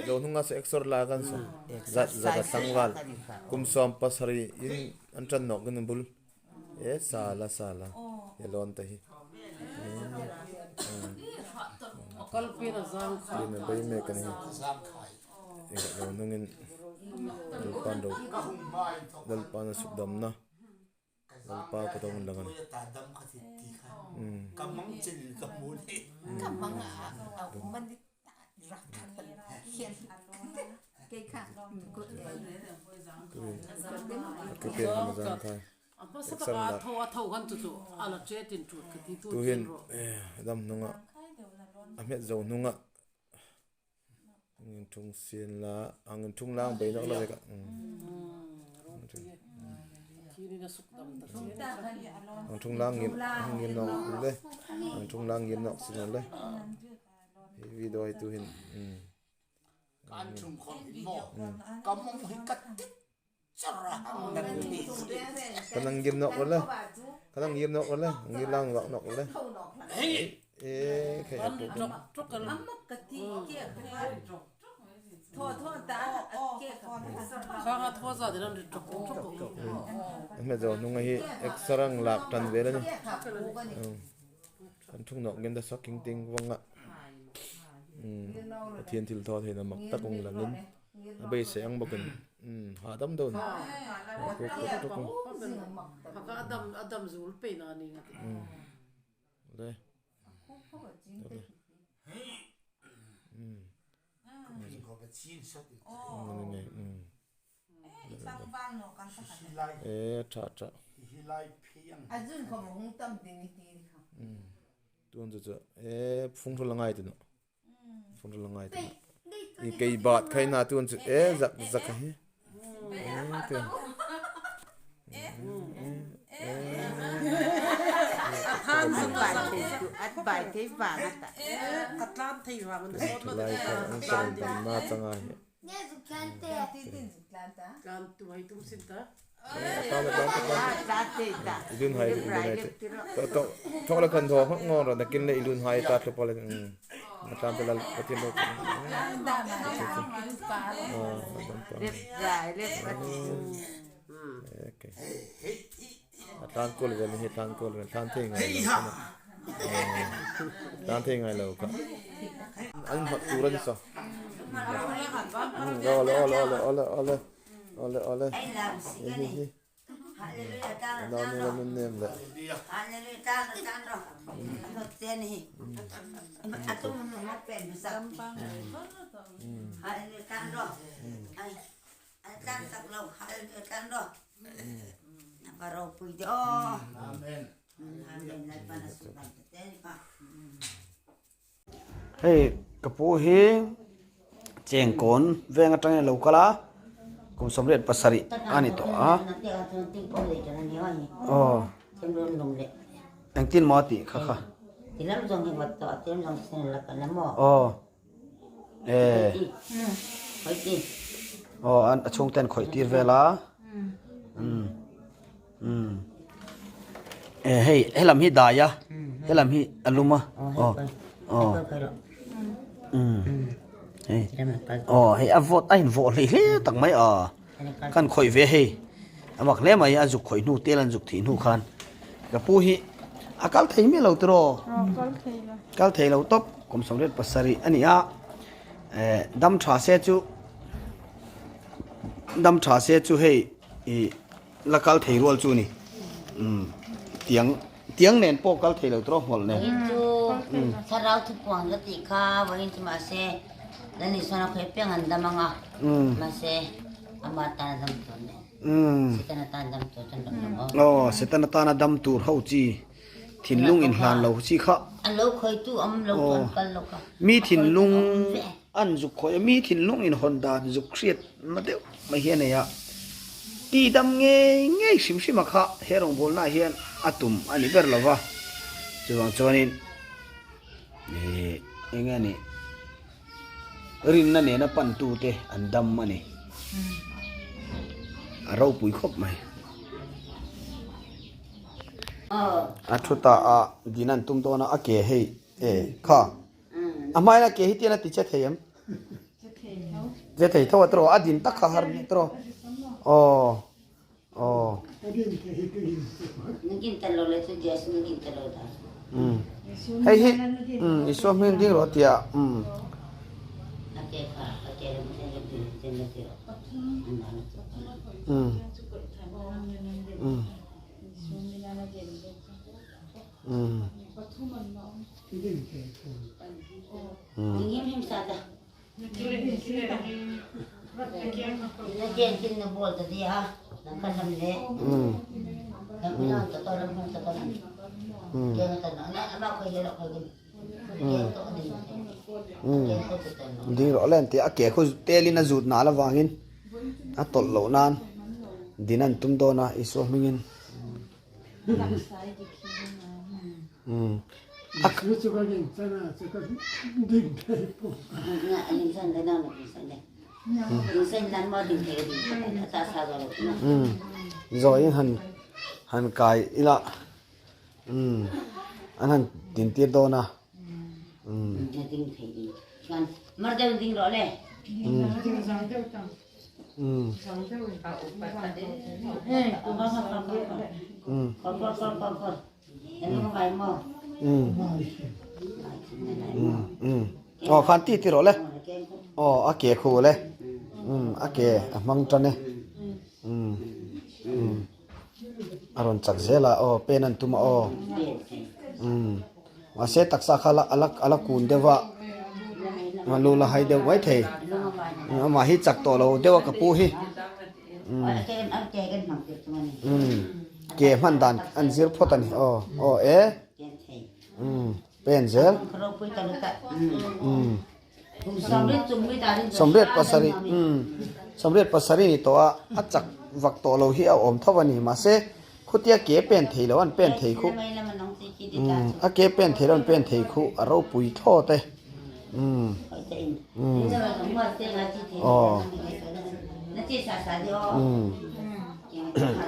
Lo hnunga sa exor la kan so zat zat tlangval kum sawm pasarih in an tan nok in bul e sa la sa la e lon te hi tin a bei mek ani hi lo hnung in lalpan ro lalpan a suk dam na. Lalpa ka dawng lang a ni. Tuhin dam hnunga a hmet zo hnunga Angin thung sin la angin thung lang bei nak la vek a. Ang thung lang ngin ngin nok le ang thung lang ngin nok sin le. Hi video hi tu hin. Kan chung khom hin mo. Kamong hi kat tit Kanang ngir nok le. Kanang ngir nok le. Ngir lang wak nok le. E khai apu. Hme zo nunga hi eksarang lak tan vel ani. Kan thung nok gen da saking ting wanga. Pathian thil thaw theina mak tak ung langin. A beisei ang bawkin hahdam dawn a kuk tuk tuk le e tha tha tuan chu chu e phung thu la ngai tino phung thu la ngai tino i kei bat khai na tuan chu e zak zak hi e te na changa hi ilun hai ilun hai to to thok la kan tho hok ngor ro nakin le ilun hai ta thlo pole atlan te lal pathian lo atlan kol vel hi tlan kol vel tlan thei ngai lo tlan thei ngai lo ka an hot tur ani so ole ole ole ole ole ole ole hi hi nau nu lam nem le Hei ka pu hi chengkawn veng atangin a lo kal a kum sawmriat pasarih a ni tawh a aw engtin maw a tih kha kha aw e aw a chhungte an khawih tir vel a umm umm e hei helam hi dai a helam hi a lum a aw aw umm hei aw hei a vawt a invawh hlei hle tak mai a kan khawih ve hei a mak hle mai a zuk khawih hnu tel an zuk thih hnu khan ka pu hi a kal thei miah lo tiraw kal thei lo tawp kum 27 a ni a eh dam tha se chu dam tha se chu hei ih la kal thei rual chu ni umm tiang tiang nen pawh kal thei lo tiraw hmawlh nen chu thlarau thupuang ka tih kha vawiin chu mahse Lani chuan a khawi piang an dam anga mahse ama tan a dam tur nen Satan atan dam tur chuan dam lo aw aw Satan atana dam tur ho chi thinlung inhlan lo chi kha an lo khawi tu awm lo tu an kal lo kha mi thinlung an zuk khawi a mi thinlung inhawn dan zuk hriat na deuh mai hi a nei a ti dam ngei ngei hrim hrim a kha he rawngbawlna ah hian a tum a ni ber lo va chuvang chuanin Ih eng nge nih rinna nena pantute an dam a ni a ropui khawp mai. A thu ta a din an tum dawn a a ke hei e kha a hmain a ke hi tian a ti che thei em? Che thei tho a tawh a din tak kha har nih tawh aw aw. Hei hi Isua hming ding rawh tia umm. Ding rawh le an ti a, a ke khu telin a zut nal avangin a tawlh loh nan din an tum dawn a Isua hmingin. Zawiin han han kai ila an han dintir dawn a. Aw khan ti ti rawh le aw a ke khu le a ke a hmang tan e a rawn chak zel a aw pen an tum a aw mahse taksa kha a la a la kun deuh a a lu la hai deuh mai thei amah hi chak tawh lo deuh a ka pu hi ke hman dan an zir phawt a ni aw aw e pen zel 27 27 ni tawh a a chak vak tawh lo hi a awm tho a ni mahse khutia ke pen thei lo an pen thei khu a ke pen thei lo an pen thei khu a ropui thlawt e aw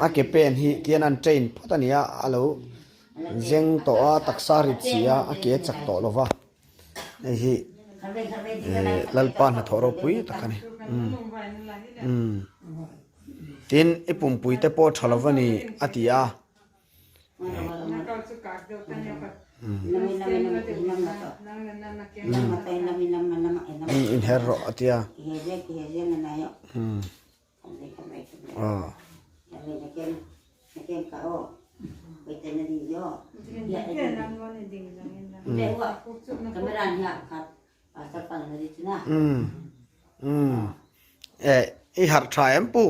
a ke pen hi tian an train phawt a ni a a lo zeng tawh a taksa rit si a a ke chak tawh lo va. Hei hi Lalpa hnathawh ropui tak a ni. Tin, i pumpui te pawh tha lova ni a ti a. Inher rawh a ti a. I harh tha em pu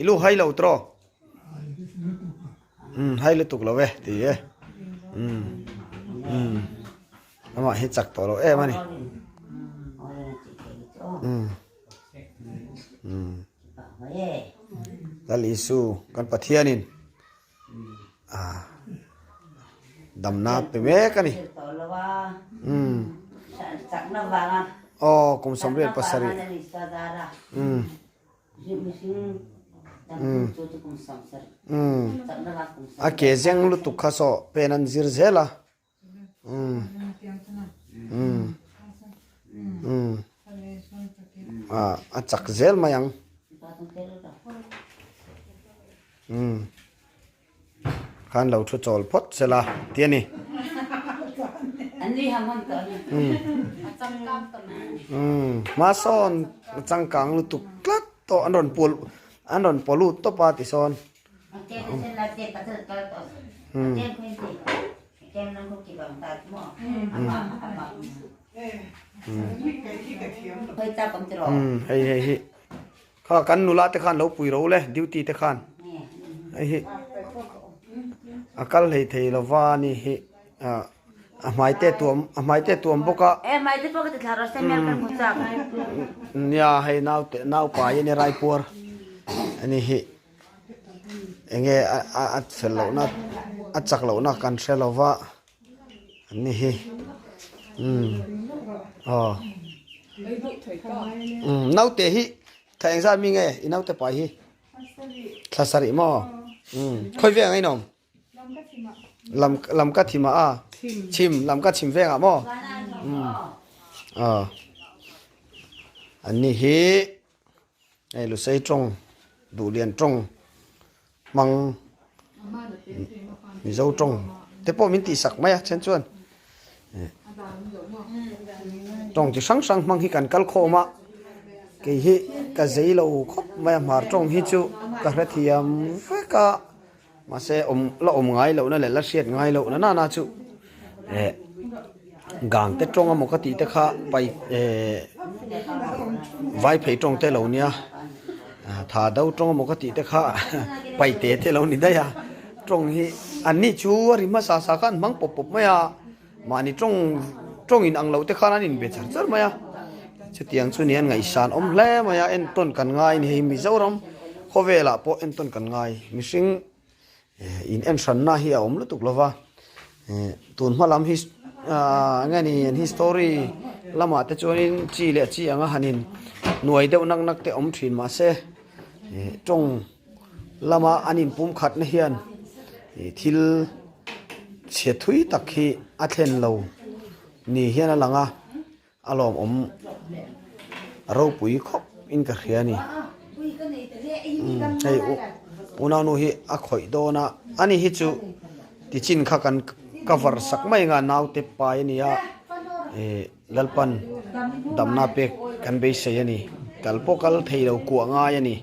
i lu hai lo tawh hai lutuk lo e ti e amah hi chak tawh lo em a ni. Lal Isu kan Pathianin damna pe mek a ni. Aw kum 77. A ke zeng lutuk kha saw pen an zir zel a. A chak zel mai ang khan lo thu chawl phawt se la ti a ni hma sawn a changkang lutuk tlat tawh an rawn pul an rawn pawlut tawp a tisawn. Hei hei hi kha kan nula te khan lo pui ro le duty te khan hei hi a kal hlei thei lova ni hi a hmai te tuam a hmai te tuam bawk a nia hei naute naupai a ni raipuar a ni hi. Enge a fel lohna a chak lohna kan hre lo va an ni hi umm aw umm naute hi thla engzat mi nge i naute pai hi thla sarih maw umm khawi veng a inawm. Lam lam ka thim ah a chhim lam ka chhim veng ah maw aw an ni hi hei lusei tawng duhlian tawng hmang mizo tawng te pawh min tihsak mai a then chuan tawng chi hrang hrang hmang hi kan kal khawm a kei hi ka zei lo khawp mai a hmar tawng hi chu ka hrethiam vek a. Mahse awm la awm ngai lohna leh la hriat ngai lohna nana chu eh gang te tawng emaw ka tih te kha pai eh vai phei tawng te lo nia tha do tawng emaw ka tih te kha pai te te lo ni daih a tawng hi an ni chu a ri hmasa sa kha an hmang pawp pawp mai a mahni tawng tawng in ang loh te khan an inbe char char mai a chutiang chu ni an ngaihsan awm hle mai a entawn kan ngai a ni hei Mizoram khawvelah pawh entawn kan ngai mihring eh in en hranna hi a awm lutuk lo va eh tun hma lam hi ah eng nge ni an history lamah te chuanin chi leh chi anga han in nuai deuh nak nak te awm thin mahse eh tawng lama an inpumkhatna hian ih thil chhe thui tak hi a thlen lo ni hian a lang a a lawmawm ropui khawp in ka hria a ni umm hei unau nu hi a khawih dawn a ani hi chu tichin kha kan cover sak mai anga naute pai a ni a ih Lalpan damna pek kan beisei a ni. Kal pawh kal thei lo kuah ngai a ni.